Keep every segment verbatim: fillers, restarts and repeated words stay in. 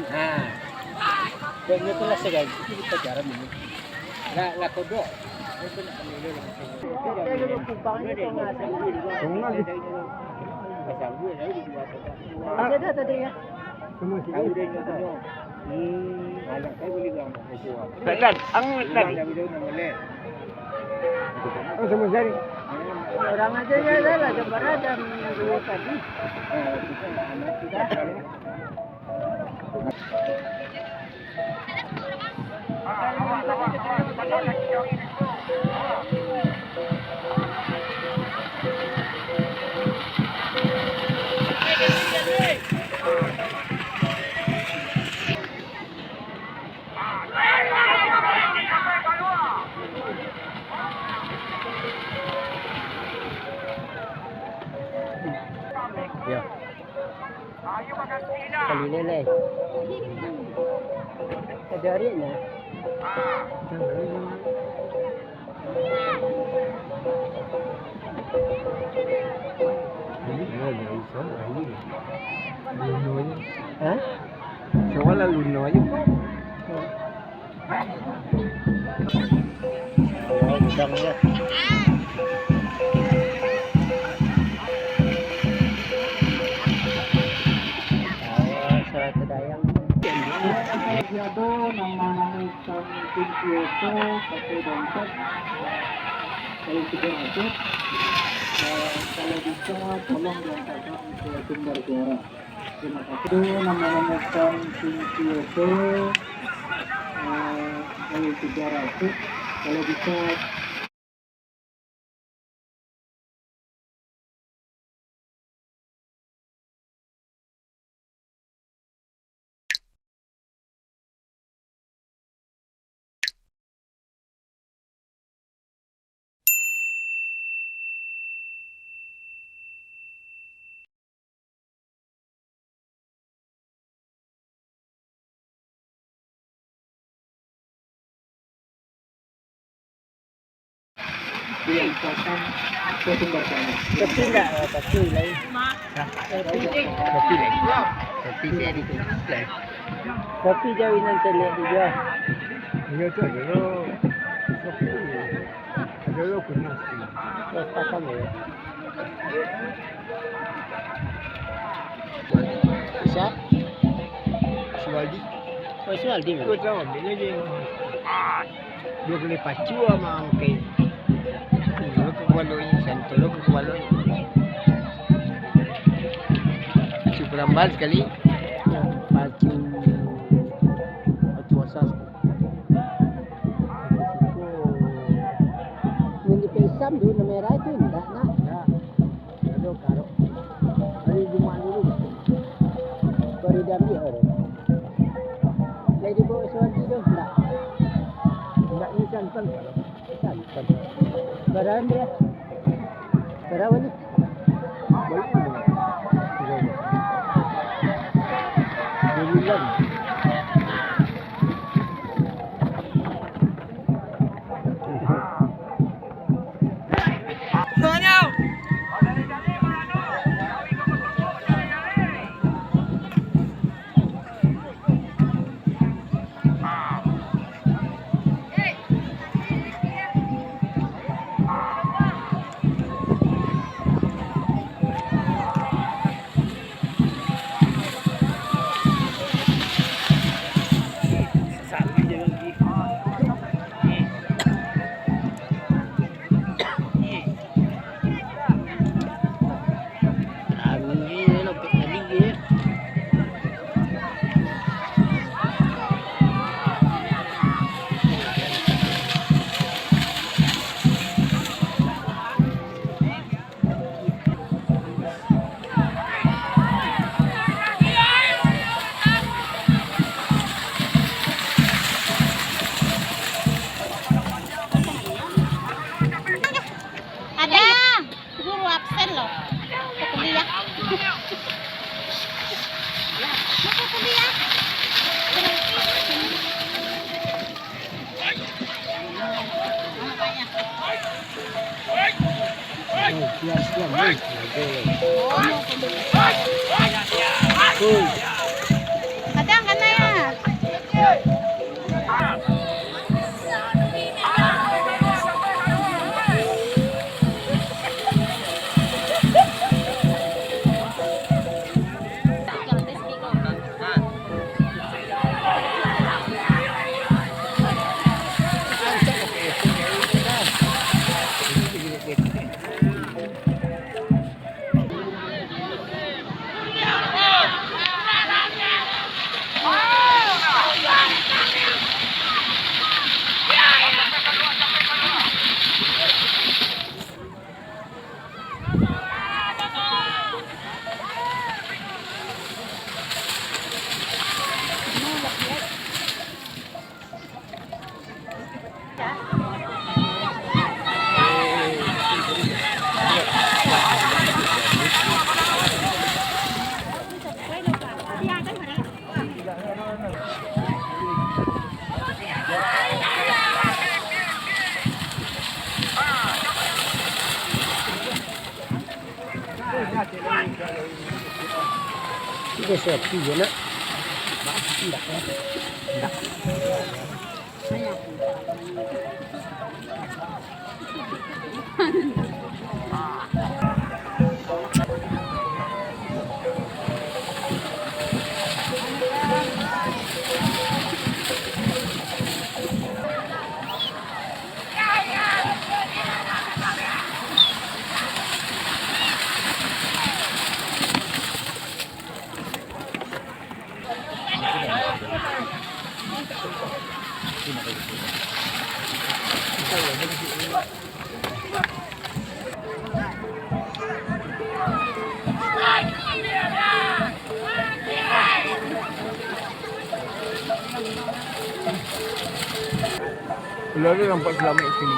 Nah, kok ini tuh lah segala itu kita jarang ini. Lah, lah kodok. Ada tadi ya. Takdan, ang takdan. Orang aja ya, dah lah, gambar ada dua tadi. Ya. Kali lele. Ada aritnya. Hah? Soal lalu no aja. Oh, udang ya. Awas, salah tadayang. Siapa nama-nama ikan tinggi itu pakai dompet? Kalau tiga ratus, eh, kalau bisa tolong diantarkan ke sumber suara. Terima kasih. Nama-nama ikan tinggi itu, eh, kalau tiga ratus, kalau bisa. Kopi ndak? Kopi lain. Kopi lain. Kopi saya di sini. Kopi jauh nan caliak juga. Iya tu ada lo. Kopi. Ada lo kunang sikit. Terus pasang ya. Siapa? Suwaldi. Oh, Suwaldi. Kau tahu, ambil aja. Duo kali pacu amang angkek. Iyo ka kualonyo, santo lo ka kualonyo. Pacu perambal sakali. Pacu, pacu asa sakali. Pacu siko. Nan di Pesam tu, nan merah tu indak, nak? Indak. Ado karok. Dari rumah dulu. Baru diambiak baru. Lai dibawa Suwandi tu, indak? Indak, ni santan karok. Santan. Barang dia. Barang ni. Baik ni. Dua bulan. Ada guru absen loh. Mau kuliah. Mau kuliah. Kadang kan ya. Itu sapi je nak. Indak lah. Indak. Keluarga nampak salamaik sini.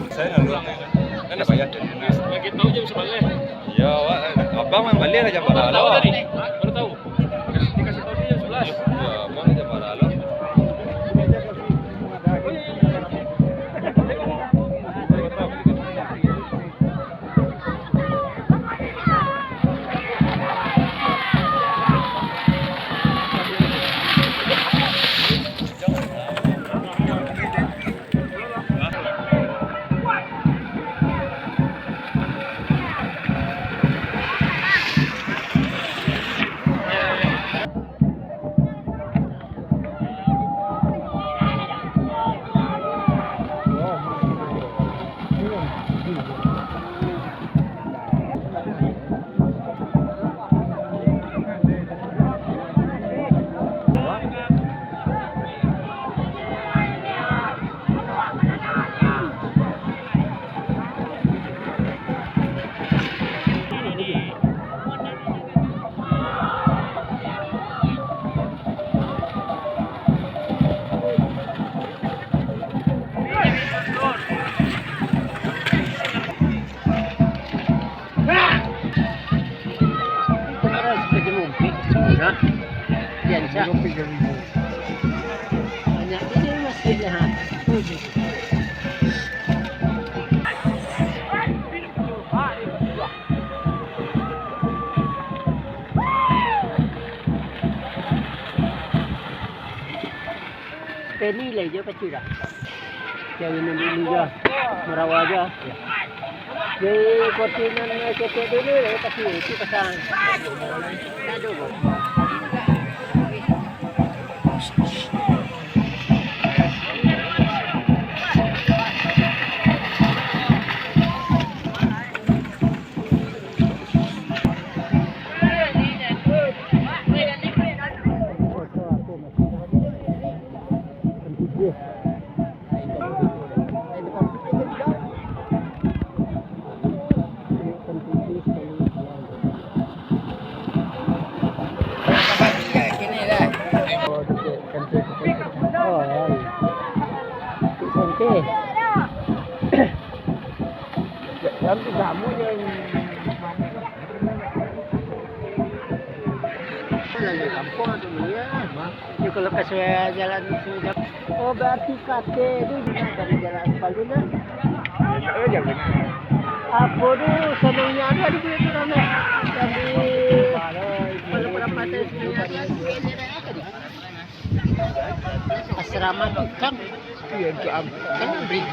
Saya lalu. Kan dah bayar. Lagi tahu jam sebelas. Ya, awak, abang main balik lah jam. Baru tahu tadi. Baru tahu. Dikasih tahu dia jam sebelas. Ya, abang jam berapa lah? Penilai jo kacil dah. Yang ini dulu jo. Merawa jo. Di kotinan ketek dulu lah, tapi itu pasang. Aduh. Yo, kalau kasuai jalan sudah. Oh, berarti kakek tu juga dari jalan aspal tu, nah. Apo tu, sanangnya tu, ado punya tu, ramai. Jadi, kalau pada patai sanangnya tu, asrama tukang. Iya, itu am-, kan beri.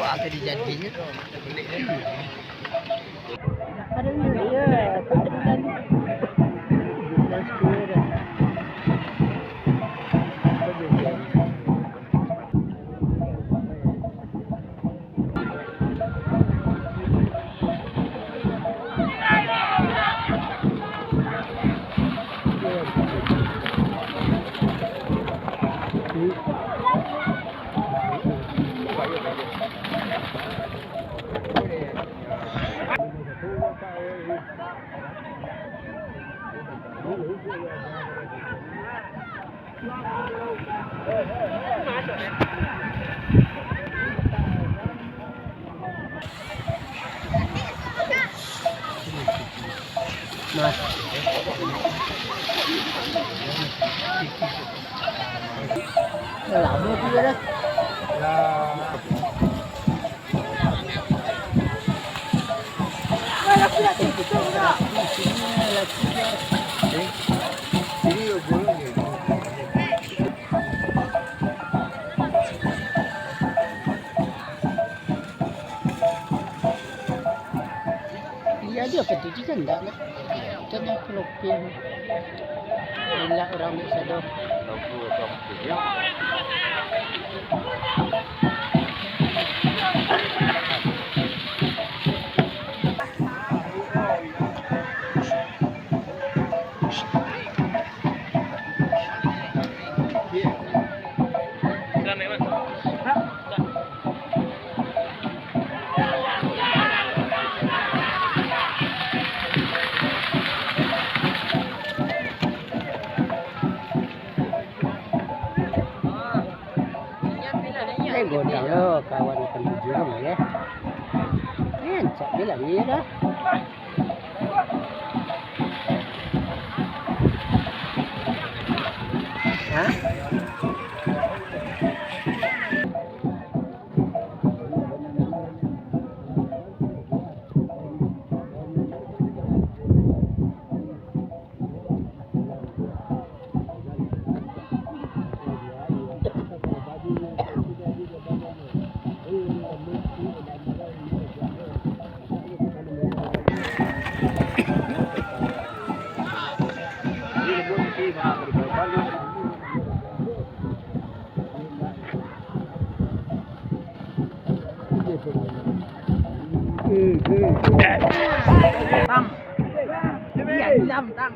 Wah, tadi jadinya. Nah. Lamo tu dah. Iya, dia apa tu? Dia kan enggak lah. Kan yang pelopin. Elak urang dek sado. Eh, godang lo kawan akan tujuan ya. Rancak je lah ni dah. Hah? Tam. Iya, tam, tam.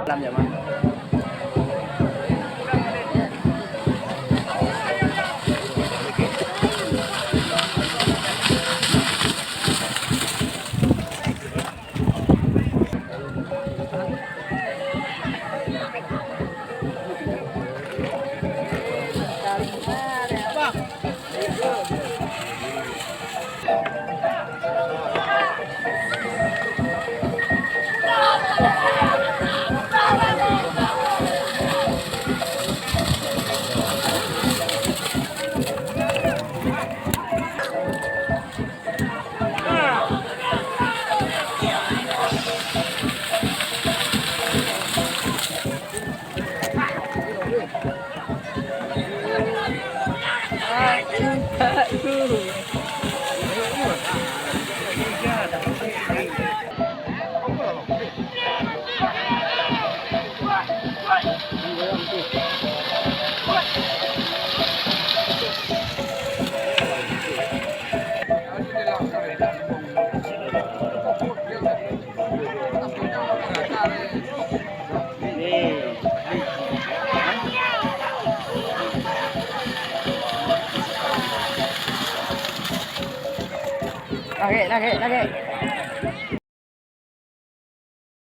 Salam, Jamal. Lagek, lagek, lagek.